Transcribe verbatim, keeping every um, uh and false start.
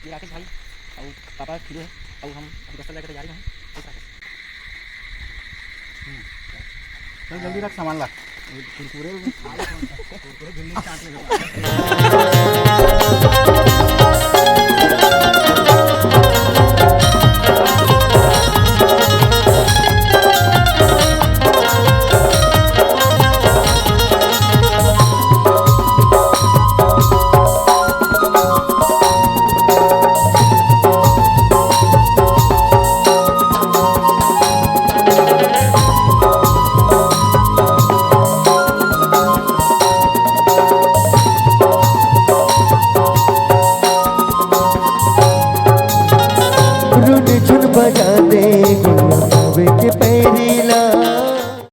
ये राकेश भाई, अउ पापा खिलो हे, अउ हम अभी दस्ता लेके तैयारी में हैं। बस राकेश। हम्म। चल जल्दी रख सामान ला। कुरकुरे, कुरकुरे भिंडी चाट लेगा।